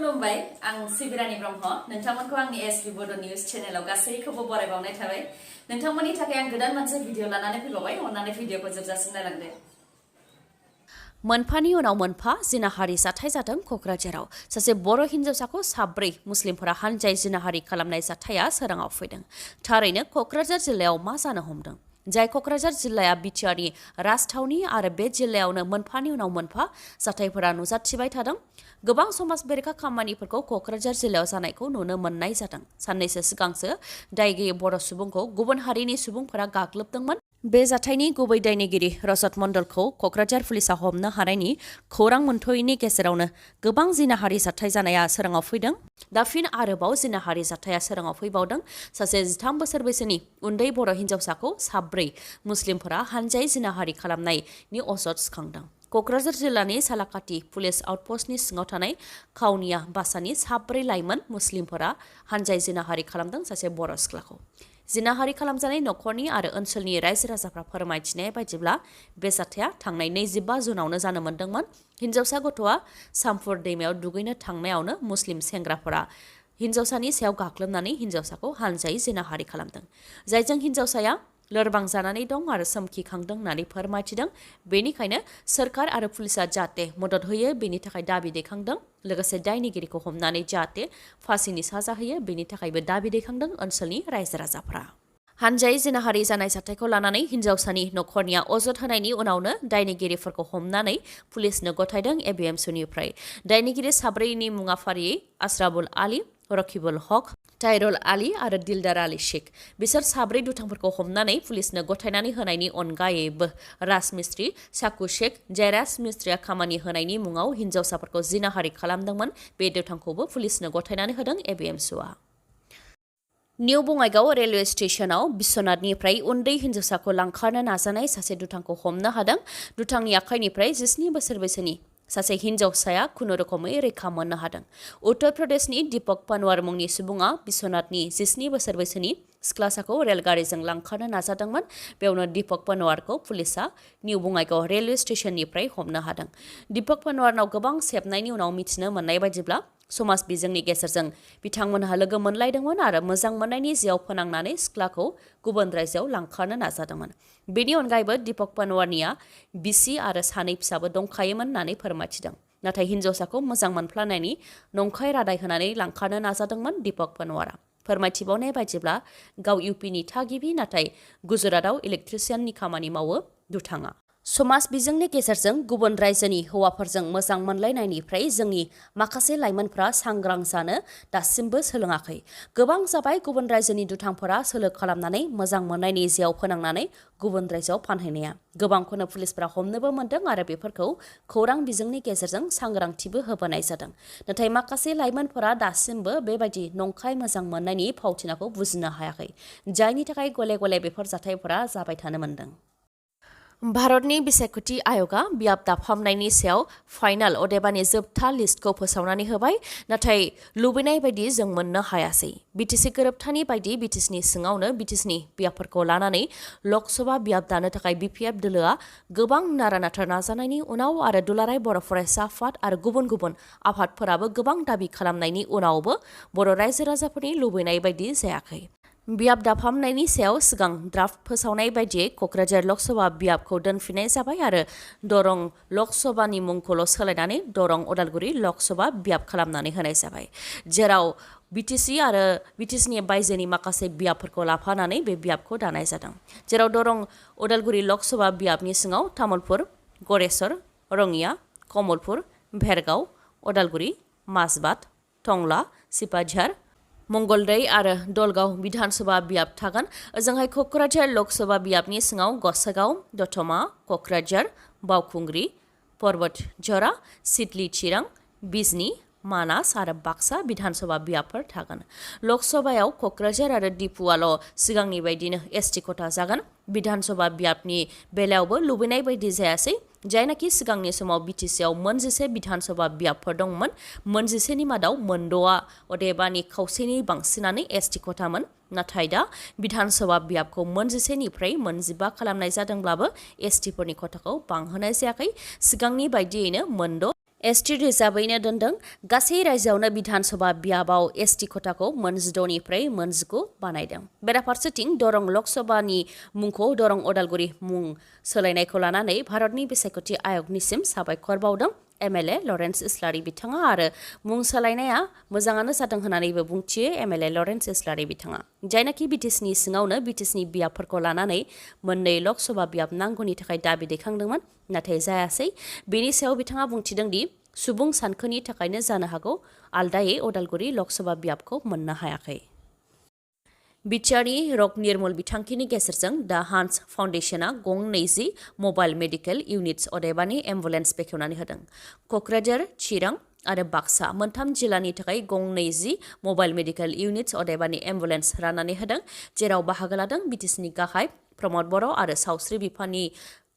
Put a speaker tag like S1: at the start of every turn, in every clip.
S1: खुलुमबाय आं सिबिरानि ब्रह्म नोंथांमोनखौ आंनि एसबी बड' निउज चेनेलाव गासैखौबो बरायबावनाय थाबाय नोंथांमोननि थाखाय आं गोदान मोनसे भिडिअ लानानै फैबावबाय अन्नानै भिडिअखौ जोबजासिम नायलांदो
S2: मोनफानि उनाव मोनफा जिनाहारि जाथाय जादों क'क्राझाराव सासे बर' हिन्जावसाखौ साब्रै मुस्लिमफोरा हानजाय जिनाहारि खालामनाय जाथाया सोराङाव फैदों थारैनो क'क्राझार जिल्लायाव मा जानो हमदों जाय क'क्राझार जिल्लाया BTRनि राजथावनि आरो बे जिल्लायावनो मोनफानि उनाव मोनफा जाथायफोरा नुजाथिबाय थादों गोबां समाज बेरेखा खामानिफोरखौ क'क्राझार जिल्लायाव जानायखौ नुनो मोननाय जादों साननैसो सिगांसो दायगैयै बर' सुबुंखौ गुबुन हारिनि सुबुंफोरा गाग्लोबदोंमोन बे जाथायनि गुबै दायनिगिरि रजत मण्डलखौ क'क्राझार पुलिसा हमनो हानायनि खौरां मोनथ'यैनि गेजेरावनो गोबां जिनाहारि जाथाय जानाया सोराङाव फैदों दा फिन आरोबाव जिनाहारि जाथाया सोराङाव फैबावदों सासे 13 बोसोर बैसोनि उन्दै बर' हिन्जावसाखौ साब्रै मुस्लिमफोरा हानजाय जिनाहारि खालामनायनि अजद सिखांदों क'क्राझार जिल्लानि सालाकाटि पुलिस आउटपस्टनि सिङाव थानाय खावनिया बासानि साब्रै लाइमोन मुस्लिमफोरा हानजाय जिनाहारि खालामदों सासे बर' सिख्लाखौ जिनाहारि खालामजानाय नखरनि आरो ओनसोलनि रायजो राजाफ्रा फोरमायथिनाय बायदिब्ला बे जाथाया थांनाय 25 जुनावनो जानो मोन्दोंमोन हिन्जावसा गथ'आ सामफुर दैमायाव दुगैनो थांनायावनो मुस्लिम सेंग्राफोरा हिन्जावसानि सायाव गाग्लोबनानै हिन्जावसाखौ हानजायै जिनाहारि खालामदों जायजों हिन्जावसाया लोरबां जानानै दं आरो सोमखिखांदों होननानै फोरमायथिदों बेनिखायनो सोरखार आरो पुलिसा जाहाथे मदद होयो बेनि थाखाय दाबि दैखांदों लोगोसे दायनिगिरिखौ हमनानै जाहाथे फासिनि साजा होयो बेनि थाखायबो दाबि दैखांदों ओनसोलनि रायजो राजाफ्रा हानजायै जिनाहारि जानाय जाथायखौ लानानै हिन्जावसानि नखरनिया अजद होनायनि उनावनो दायनिगिरिफोरखौ हमनानै पुलिसनो गथायदों ABMSनिफ्राय दायनिगिरि साब्रैनि मुङा फारियै आसराबुल आली रकिबुल हक टाइरुल आली आरो दिलदार आली शेख बिसोर साब्रै दुथांफोरखौ हमनानै पुलिसनो गथायनानै होनायनि अनगायैबो राजमिस्ट्रि साकु शेख जाय राजमिस्ट्रिया खामानि होनायनि मुङाव हिन्जावसाफोरखौ जिनाहारि खालामदोंमोन बे दुथांखौबो पुलिसनो गथायनानै होदों ABMSआ निउ बङाइगाव रेलवे स्टेशनाव बिश्वनाथनिफ्राय उन्दै हिन्जावसाखौ लांखारनो नाजानाय सासे दुथांखौ हमनो हादों दुथांनि आखाइनिफ्राय 17 बोसोर बैसोनि सासे हिन्जावसाया खुनुरुखुमै रैखा मोननो हादों उत्तर प्रदेशनि दीपक पनवार मुंनि सुबुङा बिश्वनाथनि 17 बोसोर बैसोनि सिख्लासाखौ रेलगारिजों लांखारनो नाजादोंमोन बेयावनो दीपक पनवारखौ पुलिसा निउ बङाइगाव रेलवे स्टेशननिफ्राय हमनो हादों दीपक पनवारनाव गोबां सेबनायनि उनाव मिथिनो मोननाय बायदिब्ला समाज बिजोंनि गेजेरजों बिथांमोनहा लोगो मोनलायदोंमोन आरो मोजां मोननायनि जिआव फोनांनानै सिख्लाखौ गुबुन रायजोआव लांखारनो नाजादोंमोन बेनि अनगायैबो दीपक पनवारनिया बिसि आरो सानै फिसाबो दंखायोमोन होननानै फोरमायथिदों नाथाय हिन्जावसाखौ मोजां मोनफ्लानायनि नंखाय रादाय होनानै लांखारनो नाजादोंमोन दीपक पनवारा फोरमायथिबावनाय बायदिब्ला गाव UPनि थागिबि नाथाय गुजरातआव इलेक्ट्रिशियाननि खामानि मावो दुथाङा समाज बिजोंनि गेजेरजों गुबुन रायजोनि हौवाफोरजों मोजां मोनलायनायनिफ्राय जोंनि माखासे लाइमोनफ्रा सांग्रां जानो दासिमबो सोलोङाखै गोबां जाबाय गुबुन रायजोनि दुथांफोरा सोलो खालामनानै मोजां मोननायनि जिआव फोनांनानै गुबुन रायजोआव फानहैनाया गोबांखौनो पुलिसफोरा हमनोबो मोन्दों आरो बेफोरखौ खौरां बिजोंनि गेजेरजों सांग्रांथिबो होबोनाय जादों नाथाय माखासे लाइमोनफोरा दासिमबो बेबायदि नंखाय मोजां मोननायनि फावथिनाखौ बुजिनो हायाखै जायनि थाखाय गले गले बेफोर जाथायफोरा जाबाय थानो मोन्दों भारतनि बिसायख'थि आय'गा बियाब दाफामनायनि सायाव फाइनाल अदेबानि जोबथा लिस्टखौ फोसावनानै होबाय नाथाय लुबैनाय बायदि जों मोननो हायासै BTC गोरोबथानि बायदि BTCनि सिङावनो BTCनि बियाबफोरखौ लानानै लकसभा बियाब दानो थाखाय BPF दोलोआ गोबां नारा-नाथा नाजानायनि उनाव आरो दुलाराय बर' फरायसा आफाद आरो गुबुन गुबुन आफादफोराबो गोबां दाबि खालामनायनि उनावबो बर' रायजो राजाफोरनि लुबैनाय बायदि जायाखै बियाब दाफामनायनि सायाव सिगां ड्राफ्ट फोसावनाय बायदियै क'क्राझार लकसभा बियाबखौ दोनफिननाय जाबाय आरो दरं लकसभानि मुंखौल' सोलायनानै दरं उदालगुरि लकसभा बियाब खालामनानै होनाय जाबाय जेराव BTC आरो BTCनि बायजोनि माखासे बियाबफोरखौ लाफानानै बे बियाबखौ दानाय जादों जेराव दरं उदालगुरि लकसभा बियाबनि सिङाव तामुलपुर गरेस्वर रङिया कमलपुर भेरगाव उदालगुरि माजबाद टंला सिपाझार मंगलदै आरो दलगाव बिधानसभा बियाब थागोन ओजोंहाय क'क्राझार लकसभा बियाबनि सिङाव गसाइगाव दतमा क'क्राझार बावखुंग्रि पर्बतझरा सिडली चिरां बिजनी मानास आरो बाक्सा बिधानसभा बियाबफोर थागोन लकसभायाव क'क्राझार आरो डिपुआल' सिगांनि बायदिनो ST खथा जागोन बिधानसभा बियाबनि बेलायावबो लुबैनाय बायदि जायासै जायनाखि सिगांनि समाव BTCआव 11 बिधानसभा बियाबफोर दंमोन 11नि मादाव 6 अदेबानि खावसेनि बांसिनानो ST खथामोन नाथाय दा बिधानसभा बियाबखौ 11निफ्राय 15 खालामनाय जादोंब्लाबो STफोरनि खथाखौ बांहोनाय जायाखै सिगांनि बायदियैनो 6 एसटी रिजार्भैनो दोनदों। गासै रायजोआवनो बिधान सभा बियाबाव एसटी खथाखौ मोनजिद'निफ्राय मोनजिगु बानायदों। बेराफारसेथिं दरं लकसभानि मुंखौ दरं अदालगुरि मुं सोलायनायखौ लानानै भारतनि बिसायख'थि आय'गनिसिम साबायखर बावदों एमएलए लरेन्स इस्लारि बिथाङा आरो मुं सोलायनाया मोजाङानो जादों होननानैबो बुंथियो एमएलए लरेन्स इस्लारि बिथाङा। जायनाखि बिटिसिनि सिङावनो बिटिसिनि बियाबफोरखौ लानानै मोननै लकसभा बियाब नांगौनि थाखाय दाबि दैखांदोंमोन, नाथाय जायासै। बेनि सायाव बिथाङा बुंथिदों दि सुबुं सानखोनि थाखायनो जानो हागौ आलदायै अदालगुरि लकसभा बियाबखौ मोननो हायाखै। बिटिआरनि रग निर्मूल बिथांखिनि गेजेरजों दा हान्स फाउन्डेसना गं 20 मबाइल मेडिकेल इउनिट्स अदेबानि एम्बुलेन्स बेखेवनानै होदों। क'क्राझार, चिरां आरो बाक्सा मोनथाम जिल्लानि थाखाय गं 20 मबाइल मेडिकेल इउनिट्स अदेबानि एम्बुलेन्स राननानै होदों, जेराव बाहागो लादों बिटिसिनि गाहाय प्रमद बर' आरो सावस्रि बिफाननि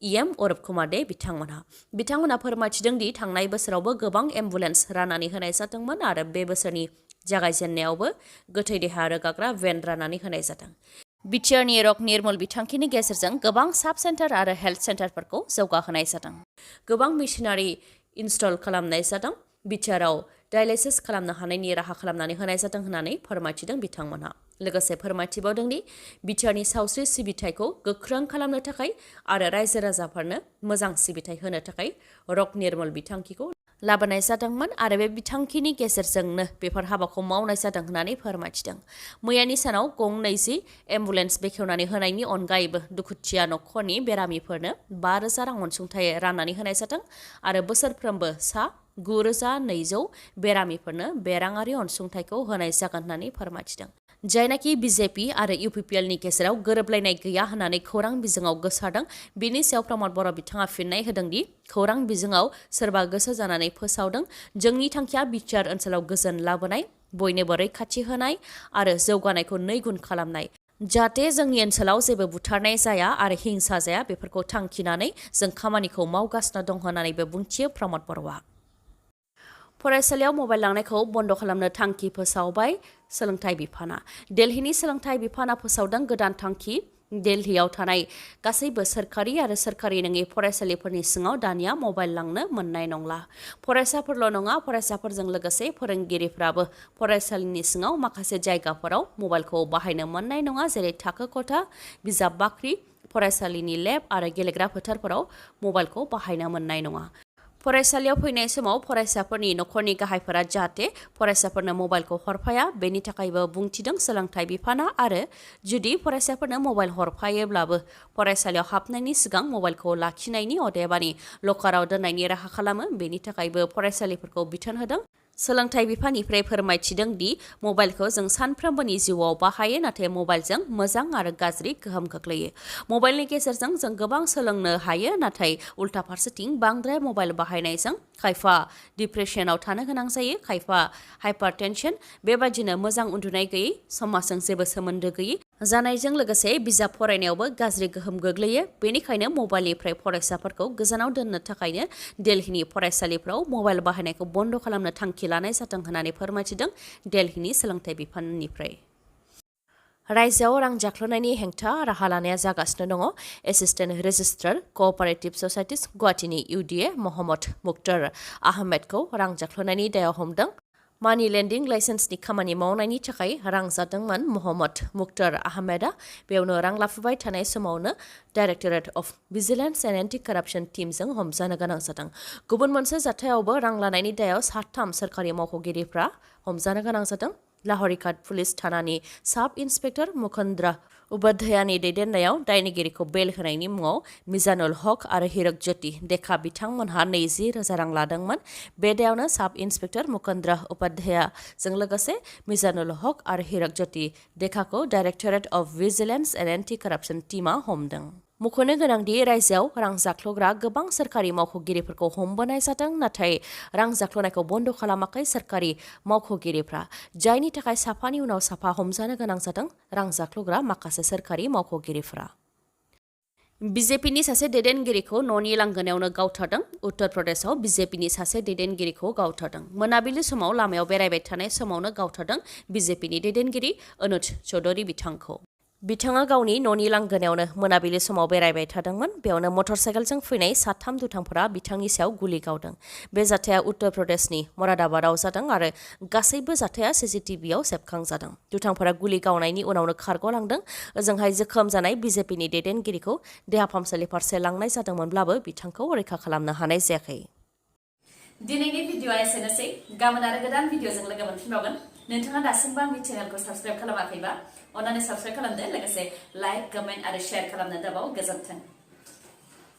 S2: इएम अरब कुमार दे बिथांमोना फोरमायथिदों दि थांनाय बोसोरावबो गोबां एम्बुलेन्स राननानै होनाय जादोंमोन आरो बे बोसोरनि जागायजेननायावबो गोथै देहा रोगाग्रा भेन राननानै होनाय जादों। बिटिआरनि रग निर्मूल बिथांखिनि गेजेरजों गोबां साब सेन्टार आरो हेल्थ सेन्टारफोरखौ जौगाहोनाय जादों। गोबां मेसिनारि इनस्टल खालामनाय जादों। बिटिआरआव डायलाइसिस खालामनो हानायनि राहा खालामनानै होनाय जादों होननानै फोरमायथिदों बिथांमोनहा। लोगोसे फोरमायथिबावदों दि बिटिआरनि सावस्रि सिबिथायखौ गोख्रों खालामनो थाखाय आरो रायजो राजाफोरनो मोजां सिबिथाय होनो थाखाय रग निर्मूल बिथांखिखौ लाबोनाय जादोंमोन आरो बे बिथांखिनि गेजेरजोंनो बेफोर हाबाखौ मावनाय जादों होननानै फोरमायथिदों। मैयानि सानाव गं 20 एम्बुलेन्स बेखेवनानै होनायनि अनगायैबो दुखुथिया नखरनि बेरामिफोरनो 5,000 रां अनसुंथाइ राननानै होनाय जादों आरो बोसोरफ्रोमबो सा 9,200 बेरामिफोरनो बे राङारि अनसुंथाइखौ होनाय जागोन होननानै फोरमायथिदों। जायनाखि बिजेपि आरो इउपिपिएलनि गेजेराव गोरोबलायनाय गैया होननानै खौरां बिजोङाव गोसारदों, बिनि सायाव प्रमद बर' बिथाङा फिननाय होदों दि खौरां बिजोङाव सोरबा गोसो जानानै फोसावदों। जोंनि थांखिया बिटिआर ओनसोलाव गोजोन लाबोनाय, बयनोबो रैखाथि होनाय आरो जौगानायखौ 2 गुन खालामनाय। जाहाथे जोंनि ओनसोलाव जेबो बुथारनाय जाया आरो हिंसा जाया, बेफोरखौ थांखिनानै जों खामानिखौ मावगासिनो दं होननानैबो बुंथियो प्रमद बर'आ। फरायसालियाव मबाइल लांनायखौ बन्द खालामनो थांखि फोसावबाय सोलोंथाइ बिफाना। दिल्लीनि सोलोंथाइ बिफाना फोसावदों गोदान थांखि। दिल्लीयाव थानाय गासैबो सोरखारि आरो सोरखारि नङि फरायसालिफोरनि सिङाव दानिया मबाइल लांनो मोननाय नंला। फरायसाफोरल' नङा, फरायसाफोरजों लोगोसे फोरोंगिरिफ्राबो फरायसालिनि सिङाव माखासे जायगाफोराव मबाइलखौ बाहायनो मोननाय नङा, जेरै थाखो खथा, बिजाब बाख्रि, फरायसालिनि लेब आरो गेलेग्रा फोथारफोराव मबाइलखौ बाहायनो मोननाय नङा। फरायसालियाव फैनाय समाव फरायसाफोरनि नखरनि गाहायफोरा जाहाथे फरायसाफोरनो मबाइलखौ हरफाया, बेनि थाखायबो बुंथिदों सोलोंथाइ बिफाना आरो जुदि फरायसाफोरनो मबाइल हरफायोब्लाबो फरायसालियाव हाबनायनि सिगां मबाइलखौ लाखिनायनि अदेबानि लकाराव दोननायनि राहा खालामो, बेनि थाखायबो फरायसालिफोरखौ बिथोन होदों। सोलोंथाइ बिफाननिफ्राय फोरमायथिदों दि मबाइलखौ जों सानफ्रोमबोनि जिउआव बाहायो, नाथाय मबाइलजों मोजां आरो गाज्रि गोहोम खोख्लैयो। मबाइलनि गेजेरजों जों गोबां सोलोंनो हायो, नाथाय उल्था फारसेथिं बांद्राय मबाइल बाहायनायजों खायफा डिप्रेसनाव थानो गोनां जायो, खायफा हाइपारटेनसन, बेबायदिनो मोजां उन्दुनाय गैयै, समाजजों जेबो सोमोन्दो गैयै जानायजों लोगोसे बिजाब फरायनायावबो गाज्रि गोहोम गोग्लैयो। बेनिखायनो मबाइलनिफ्राय फरायसाफोरखौ गोजानाव दोननो थाखायनो दिल्लीनि फरायसालिफ्राव मबाइल बाहायनायखौ बन्द खालामनो थांखि लानाय जादों होननानै फोरमायथिदों दिल्लीनि सोलोंथाइ बिफाननिफ्राय। रायजोआव रां जाख्ल'नायनि हेंथा राहा लानाया जागासिनो दङ। एसिस्टेन्ट रेजिस्ट्रार कअपारेटिभ ससाइटिज गुवाहाटीनि इउडिए महम्मद मुक्तार आहमेदखौ रां जाख्ल'नायनि दायाव हमदों। मानि लेन्डिं लाइसेन्सनि खामानि मावनायनि थाखाय रां जादोंमोन महम्मद मुक्तार आहमेदा। बेयावनो रां लाफुबाय थानाय समावनो directorate of vigilance and anti corruption टीमजों हमजानो गोनां जादों। गुबुन मोनसे जाथायावबो रां लानायनि दायाव 3 सोरखारि मावख'गिरिफ्रा हमजानो गोनां जादों। लाहौरीघाट पुलिस थानानि साब इन्सपेक्टर मुकुन्द्र उपाध्यायनि दैदेननायाव दायनिगिरिखौ बेल होनायनि मुङाव मिजानुल हक आरो हिरक ज्योति देखा बिथांमोनहा 20,000 रां लादोंमोन। बे दायावनो साब इन्सपेक्टर मुकुन्द्र उपाध्यायजों लोगोसे मिजानुल हक आरो हिरक ज्योति देखाखौ directorate of vigilance and anti corruption टीमआ हमदों। मख'नो गोनांदि रायजोआव रां जाख्ल'ग्रा गोबां सोरखारि मावख'गिरिफोरखौ हमबोनाय जादों, नाथाय रां जाख्ल'नायखौ बन्द खालामाखै सोरखारि मावख'गिरिफ्रा, जायनि थाखाय साफानि उनाव साफा हमजानो गोनां जादों रां जाख्ल'ग्रा माखासे सोरखारि मावख'गिरिफ्रा। बिजेपिनि सासे दैदेनगिरिखौ न'नि लांगोनायावनो गावथारदों। उत्तर प्रदेशआव बिजेपिनि सासे दैदेनगिरिखौ गावथारदों। मोनाबिलि समाव लामायाव बेरायबाय थानाय समावनो गावथारदों बिजेपिनि दैदेनगिरि अनुज चौधरी बिथांखौ। बिथाङा गावनि न'नि लांगोनायावनो मोनाबिलि समाव बेरायबाय थादोंमोन। बेयावनो मटरसाइकेलजों फैनाय 3 दुथांफोरा बिथांनि सायाव गुलि गावदों। बे जाथाया उत्तर प्रदेशनि रादाबाव जादों आरो गासैबो जाथाया सीसीटीवीआव सेबखांजादों। दुथांफोरा गुलि गावनायनि उनावनो खारग'लांदों। ओजोंहाय जोखोम जानाय बीजेपीनि दैदेनगिरिखौ देहा फाहामसालि फारसे लांनाय जादोंमोनब्लाबो बिथांखौ रैखा खालामनो हानाय जायाखै।
S1: दिनैनि भिडिअआ एसेनोसै। गाबोन आरो गोदान भिडिअजों लोगो मोनफिनबावगोन। नोंथाङा दासिमबो आंनि चेनेलखौ साबस्क्राइब खालामाखैबा अन्नानै साबस्क्राइब खालामदो। लोगोसे लाइक, कमेन्ट आरो शेयार खालामनो दाबाव। गोजोन्थों।